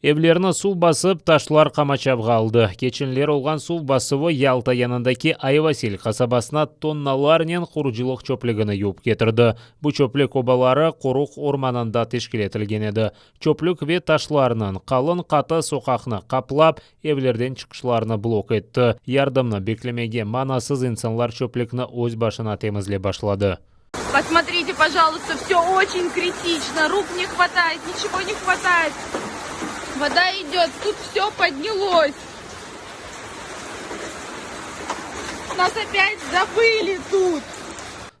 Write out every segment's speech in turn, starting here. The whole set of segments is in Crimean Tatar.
Evlerni suv basıp, taşlar qamaçavğa aldı. Keçenler olğan suv basuvı Yalta yanındaki Ayvasil qasabasına tonnalarnen qurucılıq çöplügini yuvıp ketirdi. Bu çöplük obaları qoruq ormanında teşkil etilgen edi. Çöplük ve taşlarnıñ qalın qatı soqaqnı qaplap, evlerden çıqışlarnı blok etti. Yardımnı beklemege manasız insanlar çöplükni öz başına temizlep başladı. Posmotrite, pojaluysta, vse oçen kritiçno, ruk ne hvatayet, niçego ne hvatayet, voda idet, tut vse podnyalos, nas opyat zabıli tut.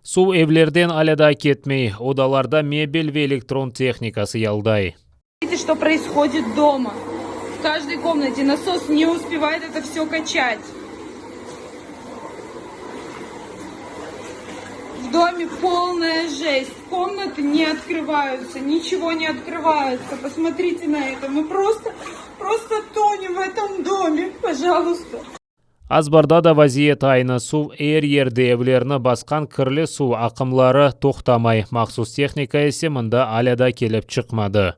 Suv evlerden alâ daa ketmey, odalarda mebel ve elektron tehnikası yalday. Vidite, çto proishodit doma, v každoy komnate nasos ne uspevayet eto vse kaçat. V dome polnaya jest, komnatı ne otkrıvayutsa, niçego ne otkrıvayutsa, posmotrite na eto, mı prosto, prosto tonem v etom dome, pojaluysta. Azbarda da vaziyet aynı, suv er yerde, evlerni basqan kirli suv aqımları toqtamay, mahsus tehnika ise mında alâ da kelip çıqmadı.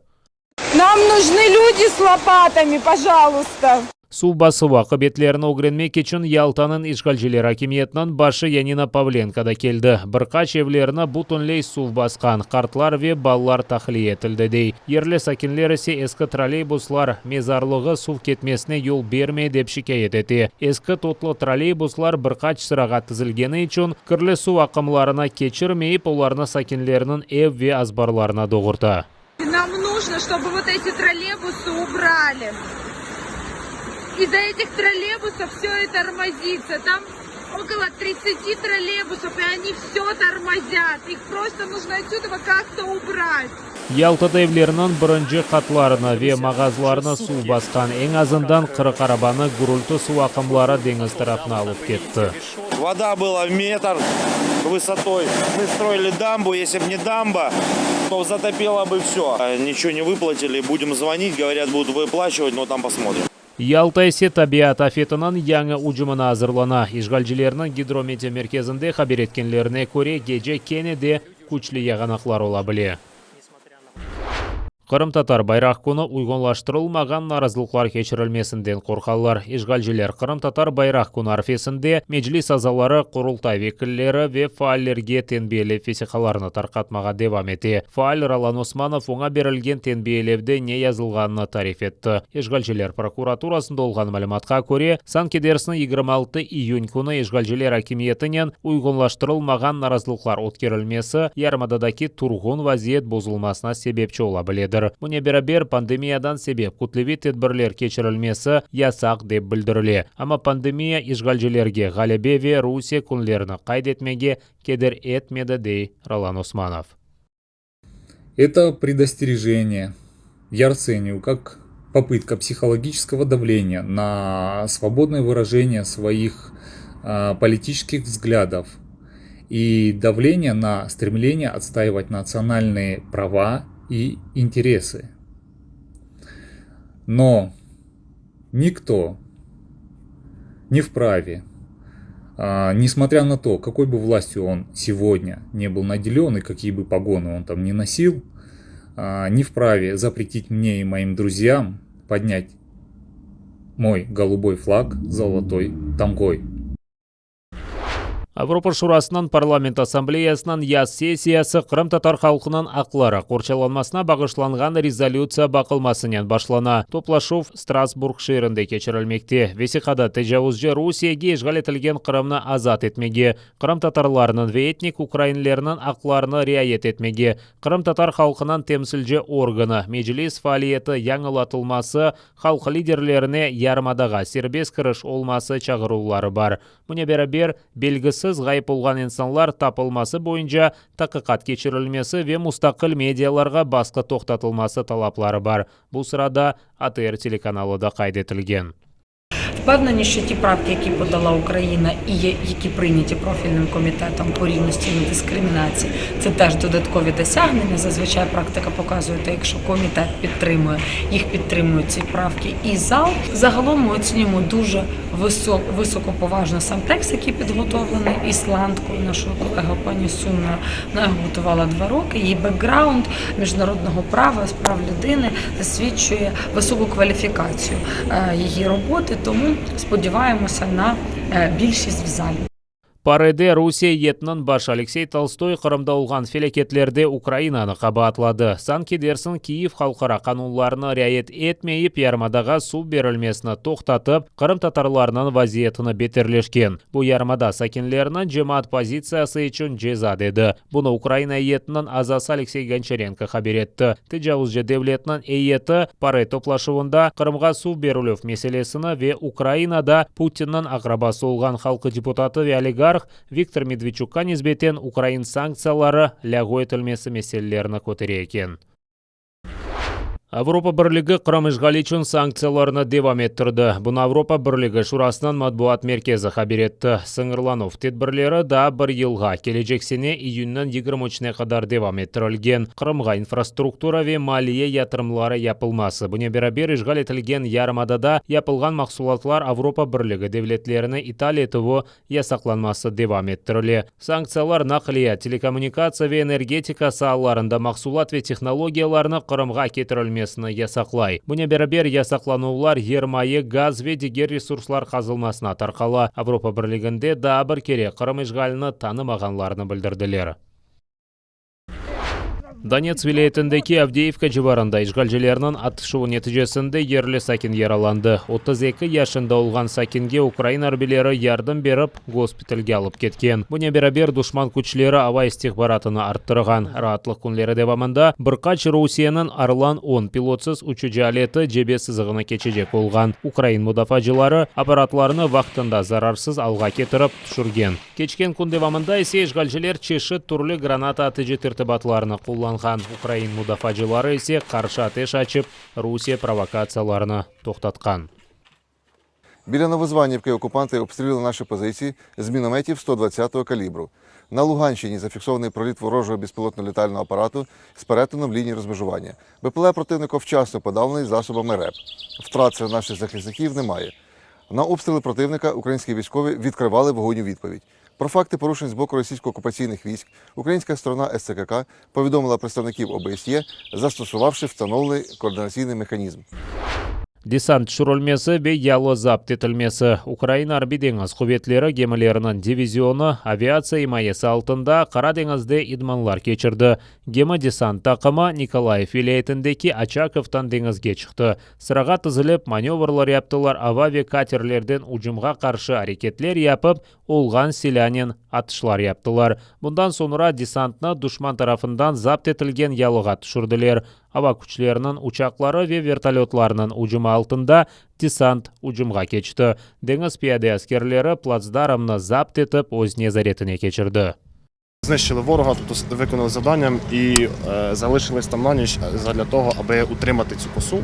Nam nujnı lüdi s lopatami, pojalusta. Suv basuvı aqibetlerini ögrenmek içün Yaltanıñ işğalciler akimiyetiniñ başı Yanina Pavlenko da keldi. Bir qaç evlerni bütünley suv basqan, qartlar ve balalar tahliye etildi, dey. Yerli sakinler ise eski trolleybuslar mezarlığı suv ketmesine yol bermey, dep şikâyet ete. Eski totlu trolleybuslar bir qaç sırağa tizilgeni içün kirli suv aqımlarını keçirmeyip, olarnı sakinlerniñ ev ve azbarlarına doğurta. Nam nujno, çtoby vot eti trolleybusy ubrali. İz-za etih trolleybusov vsyo i tormozitsya. Tam okolo tritsati trolleybusov, i oni vsyo tormozyat. İh prosto nujno otsüdova kak-to ubrat. Yaltada evlerniñ birinci qatlarını ve mağazlarnı suv basqan, eñ azından 40 arabanı gürültü suv aqımları deñiz tarafına alıp ketti. Voda byla metr vısotoy. Mı stroili dambu, esli b ne damba, to zatopilo bı vsё. Niçego ne vıplatili, budem zvonit, govorât, budut vıplaçivat, no tam posmotrim. Yalta ise tabiat afetiniñ yañı ücümine azırlana. İşğalcilerniñ gidrometeomerkezinde haber etkenlerine köre, gece kene de küçlü yağanaqlar ola bile. Qırımtatar bayraq künü uyğunlaştırılmağan narazılıqlar keçirilmesinden qorqalar. İşğalciler Qırımtatar bayraq künü arfesinde Meclis azaları, Qurultay vekilleri ve faallerge tenbiyelev vesiqalarını tarqatmağa devam ete. Faal Rolan Osmanov oña berilgen tenbiyelevde ne yazılğanını tarif etti. İşğalciler prokuraturasında olğan malümatqa köre, sanki dersiñ 26 iyün künü işğalciler akimiyetinen uyğunlaştırılmağan narazılıqlar ötkerilmesi yarımadadaki turğun vaziyet bozulmasına sebepçi ola biledir. Bunen beraber, pandemiyadan sebep kütleviy tedbirler keçirilmesi yasaq dep bildirile. Amma pandemiya işğalcilerge ğalebe ve Rusiye künlerini qayd etmege keder etmedi, dey Rolan Osmanov. Это предостережение я расцениваю как попытка психологического давления на свободное выражение своих политических взглядов и давление на стремление отстаивать национальные права и интересы. Но никто не вправе, несмотря на то, какой бы властью он сегодня не был наделен и какие бы погоны он там не носил, не вправе запретить мне и моим друзьям поднять мой голубой флаг с золотой тамгой. Avropa Şurasınıñ Parlament Assambleyasınıñ yaz sessiyası qırımtatar halqınıñ aqları qorçalanmasına bağışlanğan rezolütsiya baqılmasınen başlana. Toplaşuv Strasburg şeerinde keçirilmekte. Vesiqada tecavuzcı Rusiyege işğal etilgen Qırımnı azat etmege, qırımtatarlarnıñ ve etnik ukrainlerniñ aqlarını riayet etmege, qırımtatar halqınıñ temsilci organı, Meclis faaliyeti yañılatılması, halq liderlerine yarımadağa serbest kiriş olması çağıruvları bar. Bunen beraber, belgisiz ğayıp olğan insanlar tapılması boyunca taqiqat keçirilmesi ve mustaqil medialarğa basqı toqtatılması talapları bar. Bu sırada ATR telekanalı da qayd etilgen. Vpevnені, що ті правки, які подала Україна і які прийняті профільним комітетом по рівності і недискримінації, це теж додаткові досягнення. Зазвичай практика показує, те, якщо комітет підтримує, їх підтримують ці правки і зал. Загалом ми оцінюємо дуже. Високоповажно сам текст, який підготовлений ісландкою, нашою колегою пані Сунною. Вона його готувала 2 роки. Її бекграунд міжнародного права з прав людини засвідчує високу кваліфікацію її роботи. Тому сподіваємося на більшість в залі. PAREde Rusiye eyyetiniñ başı Aleksey Tolstoy Qırımda olğan felâketlerde Ukrainanı qabaatladı. Sanki dersiñ Kiyev halqara qanunlarını riayet etmeyip, yarımadağa suv berilmesini toqtatıp, qırımtatarlarnıñ vaziyetini beterleşken. Bu yarımada sakinleriniñ cemaat pozitsiyası içün ceza dedi. Bunı Ukraina eyyetiniñ azası Aleksey Gonçarenko haber etti. Tecavuzcı devletniñ eyyeti PARE toplaşuvında Qırımğa suv berilüv meselesini ve Ukrainada Putinniñ aqrabası olğan halq deputatı ve oligarh Viktor Medvedçukqa nisbeten ukrain sanktsiyaları lâğu etilmesi meselelerini kötere eken. Avropa Birligi Qırım işğali içün sanktsiyalarını devam ettirdi. Bunı Avropa Birligi Şurasınıñ matbuat merkezi haber etti. Sıñırlanuv tedbirleri daa bir yılğa, kelecek sene iyünniñ 23-ne qadar devam ettirilgen. Qırımğa infrastruktura ve maliye yatırımları yapılması, bunen beraber işğal etilgen yarımadada yapılğan mahsulatlar Avropa Birligi devletlerine ital etüvi yasaqlanması devam ettirile. Sanktsiyalar naqliyat, telekommunikatsiya ve energetika saalarında mahsulat ve tehnologiyalarnı Qırımğa ketirilmesini yasaqlay. Bunen beraber yasaqlanuvlar yermayı, gaz ve diger resurslar qazılmasına tarqala. Avropa Birliginde daa bir kere Qırım işğalini tanımağanlarını bildirdiler. Donetsk vilâyetindeki Avdeyevka civarında işğalcilerniñ atışuvı neticesinde yerli sakin yaralandı. 32 yaşında olğan sakinge ukrain arbiyleri yardım berip, gospitalge alıp ketken. Bunen beraber duşman küçleri ava istihbaratını arttırğan. Raatlıq künleri devamında bir qaç Rusiyeniñ Orlan-10 pilotsız uçucı aleti cebe sızığını keçecek olğan. Ukrain mudafaacıları apparatlarnı vaqtında zararsız alğa ketirip tüşürgen. Keçken kün devamında ise işğalciler çeşit türlü granata atıcı tertibatlarını qullanğan. Ukrain mudafaacıları ise qarşı ateş açıp, Rusiye provokatsiyalarını toqtatqan. Біля Новозванівки окупанти обстріляли наші позиції з мінометів 120-го калібру. На Луганщині зафіксований проліт ворожого безпілотного літального апарату з перетином лінії розмежування. БПЛА противника вчасно подавлений засобами РЕБ. Втрат серед наших захисників немає. На обстріли противника українські військові відкривали вогонь у відповідь. Про факти порушень з боку російсько-окупаційних військ українська сторона СЦКК повідомила представників ОБСЄ, застосувавши встановлений координаційний механізм. Desant tüşürilmesi ve yalı zapt etilmesi. Ukraina Arbiy deñiz quvetleri gemileriniñ divizionı aviatsiya imayesi altında Qara deñizde idmanlar keçirdi. Gemi desant taqımı Nikolayev vilâyetindeki Oçakovdan deñizge çıqtı. Sırağa tizilip manevrlar yaptılar, ava ve katerlerden ücümğa qarşı areketler yapıp, olğan silânen atışlar yaptılar. Bundan soñra desantnı duşman tarafından zapt etilgen yalığa tüşürdiler. Ava küçleriniñ uçaqları ve vertolötlarınıñ ücümi altında desant ücümğa keçti. Deñiz piyade askerleri platsdarmnı zapt etip öz nezaretine keçirdi. Знищили ворога, тобто виконали завдання і залишились там на ніч для того, аби утримати цю косу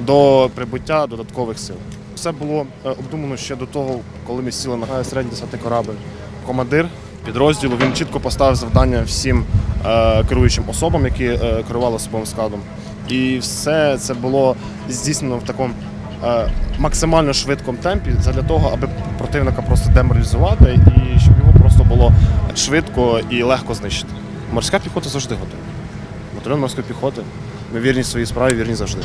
до прибуття додаткових сил. Все було обдумано ще до того, коли ми сіли на середній десантний корабль. Командир підрозділу він чітко поставив завдання всім керуючим особам, які керували особовим складом. І все це було здійснено в такому максимально швидкому темпі для того, аби противника просто деморалізувати і щоб його просто було швидко і легко знищити. Морська піхота завжди готова. Батальйон морської піхоти. Ми вірні своїй справі, вірні завжди.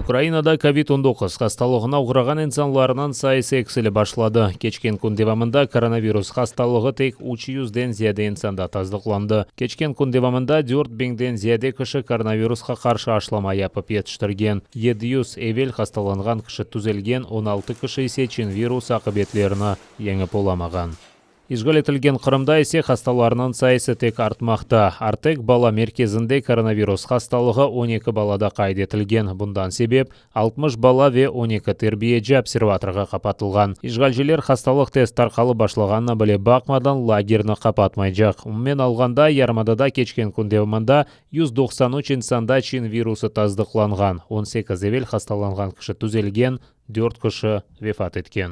Ukrainada COVID-19 hastalığına oğrağan insanlarnıñ sayısı eksilip başladı. Keçken kün devamında koronavirus hastalığı tek 300-den ziyade insanda tasdıqlandı. Keçken kün devamında 4000-den ziyade kişi koronavirusqa qarşı aşılama yapıp yetiştirgen. 700 evel hastalanğan kişi tüzelgen, 16 kişi ise Çin virus aqibetlerini yeñip olamağan. İşğal etilgen Qırımda ise hastalarnıñ sayısı tek artmaqta. Artek bala merkezinde koronavirus hastalığı 12 balada qayd etilgen. Bundan sebep 60 bala ve 12 terbiyeci observatorğa qapatılğan. İşğalciler hastalıq tez tarqalıp başlağanına bile baqmadan lagerni qapatmaycaq. Umumen alğanda yarımadada keçken kün devamında 193 insanda Çin virusı tasdıqlanğan. 18 evel hastalanğan kişi tüzelgen, 4 kişi vefat etken.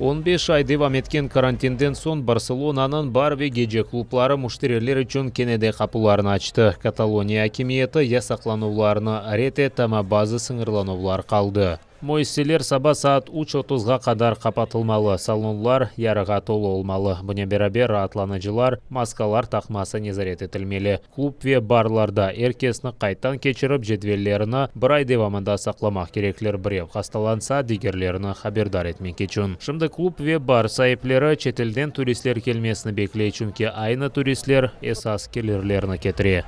15 ay devam etken karantinden soñ Barselonanıñ bar ve gece klubları müşteriler içün kene de qapularını açtı. Kataloniya akimiyeti yasaqlanuvlarnı red etti, amma bazı sıñırlanuvlar qaldı. Müessiseler saba saat üç otuzğa qadar qapatılmalı, salonlar yarığa tolu olmalı. Bunen beraber, raatlanıcılar maskalar taqması nezaret etilmeli. Klub ve barlarda er kesni qaydtan keçirip, cedvellerini bir ay devamında saqlamaq kerekler, birev hastalansa, digerlerini haberdar etmek içün. Şimdi klub ve bar saipleri çetelden turistler kelmesini bekley, çünki aynı turistler esas kelirlerni ketire.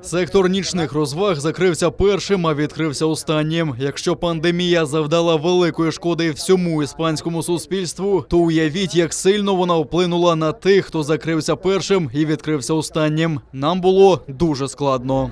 Сектор нічних розваг закрився першим, а відкрився останнім. Якщо пандемія завдала великої шкоди всьому іспанському суспільству, то уявіть, як сильно вона вплинула на тих, хто закрився першим і відкрився останнім. Нам було дуже складно.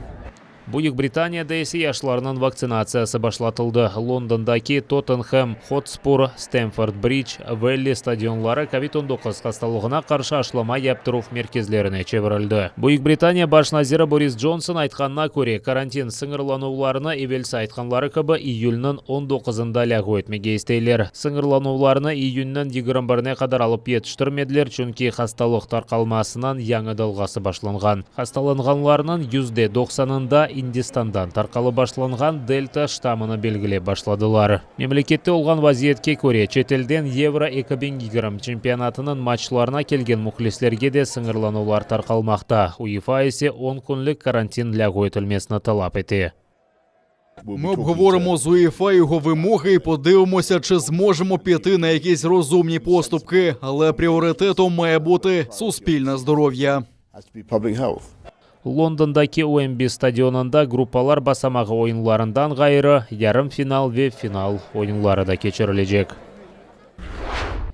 Büyük Britaniyada ise yaşlarnıñ vaktsinatsiyası başlatıldı. Londondaki Tottenhem Hotspur, Stamford Bridge, Vemli stadionları Covid 19 hastalığına qarşı aşılama yaptıruv merkezlerine çevirildi. Büyük Britaniya baş naziri Boris Johnson aytqanına köre, karantin sıñırlanuvlarını evelsi aytqanları kibi iyülniñ 19-ında lâğu etmege isteyler. Sıñırlanuvlarnı iyünniñ 21-ne qadar alıp yetiştirmediler, çünki hastalıq tarqalmasınıñ yañı dalğası başlanğan. Hastalanğanlarnıñ %90-ında Indistandan tarqalıp başlanğan Delta ştammını belgilep başladılar. Memlekette olğan vaziyetke köre, çetelden Yevro 2020 çempionatınıñ matçlarına kelgen mühlislerge de sıñırlanuvlar tarqalmaqta, UEFA ise on künlik karantin lâğu etilmesini talap ete. Ми обговоримо з УЄФА його вимоги і подивимося, чи зможемо піти на якісь розумні поступки, але пріоритетом має бути суспільне здоров'я. has to be public health. Londondaki Uembi stadionında gruppalar basamağı oyunlarından ğayrı, yarım final ve final oyunları da keçirilecek.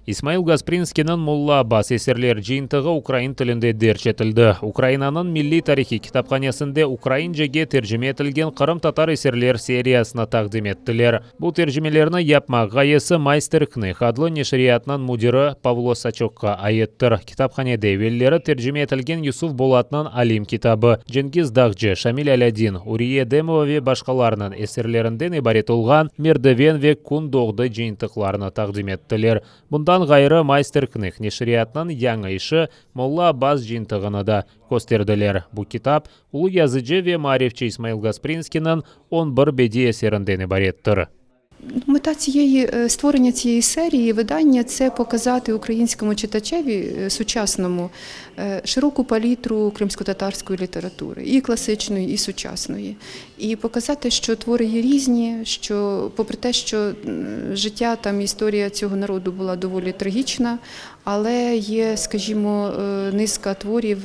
İsmail Gasprinskiyniñ Molla Abbas eserler cıyıntığı ukrain tilinde derc etildi. Ukrainanıñ Milliy tarihiy kitaphanesinde ukraincege tercime etilgen qırımtatar eserler seriyasını taqdim ettiler. Bu tercimelerni yapmaq ğayesi Mayster Knıh adlı neşriyatnıñ müdiri Pavlo Saçokqa aittir. Kitaphanede evelleri tercime etilgen Yusuf Bolatnıñ Alim kitabı, Cengiz Dağcı, Şamil Alâdin, Uriye Edemova ve başqalarınıñ eserlerinden ibaret olğan Merdiven ve Kün doğdı cıyıntıqlarını taqdim ettiler. Bundan ğayrı, Mayster Knıh neşriyatınıñ yañı işi Molla Abbas cıyıntığını da kösterdiler. Bu kitap, ulu yazıcı ve maarifçi İsmail Gasprinskiyniñ 11 bediy eserinden ibarettir. Мета цієї створення цієї серії видання це показати українському читачеві сучасному широку палітру кримськотатарської літератури, і класичної, і сучасної, і показати, що твори є різні, що, попри те, що життя там історія цього народу була доволі трагічна, але є, скажімо, низка творів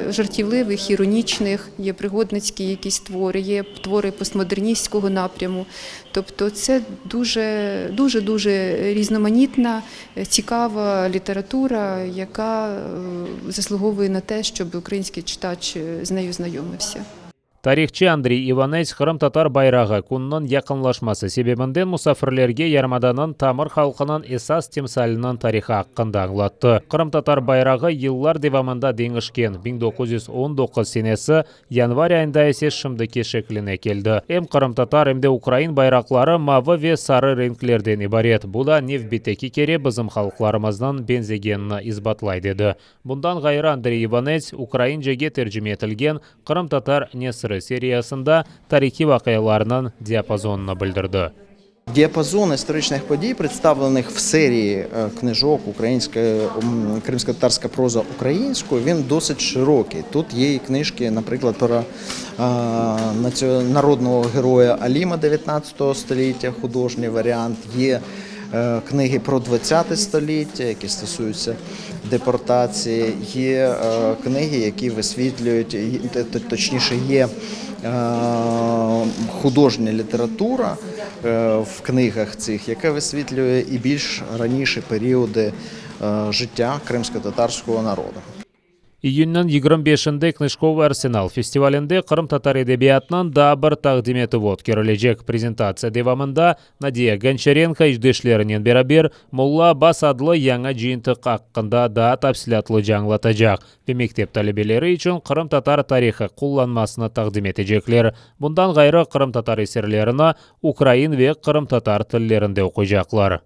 жартівливих, іронічних, є пригодницькі якісь твори, є твори постмодерністського напряму. Тобто це дуже, дуже, дуже різноманітна, цікава література, яка заслуговує на те, щоб український читач з нею знайомився. Tarihçı Andriy İvanets Qırımtatar bayrağı kününiñ yaqınlaşması sebebinden musafirlerge yarımadanıñ tamır halqınıñ esas timsaliniñ tarihı aqqında añlattı. Qırımtatar bayrağı yıllar devamında deñişken, 1919 senesi yanvar ayında ise şimdiki şekline keldi. Em qırımtatar, em de ukrain bayraqları mavı ve sarı renklerden ibaret, bu da nevbetteki kere bizim halqlarımıznıñ beñzegenini isbatlay, dedi. Bundan ğayrı Andriy İvanets ukraincege tercime etilgen Qırımtatar nesiri seriyasında tarihiy vaqialarnıñ diapazonını bildirdi. Діапазон історичних подій, представлених в серії книжок українська кримськотатарська проза українською, він досить широкий. Тут є і книжки, наприклад, про народного героя Аліма 19 століття, художній варіант, є книги про 20 століття, які стосуються депортації, є книги, які висвітлюють, точніше, є художня література в книгах цих, яка висвітлює і більш раніші періоди життя кримськотатарського народу. İyünniñ 25-inde Knıjkovıy arsenal festivalinde qırımtatar edebiyatınıñ daa bir taqdim etüvi ötkerilecek. Prezentatsiya devamında Nadiya Gonçarenko işdeşlerinen beraber Molla Abbas adlı yañı cıyıntıq aqqında daa tafsilâtlıca añlatacaq ve mektep talebeleri içün qırımtatar tarihı qullanmasını taqdim etecekler. Bundan ğayrı, qırımtatar eserlerini ukrain ve qırımtatar tillerinde oquycaqlar.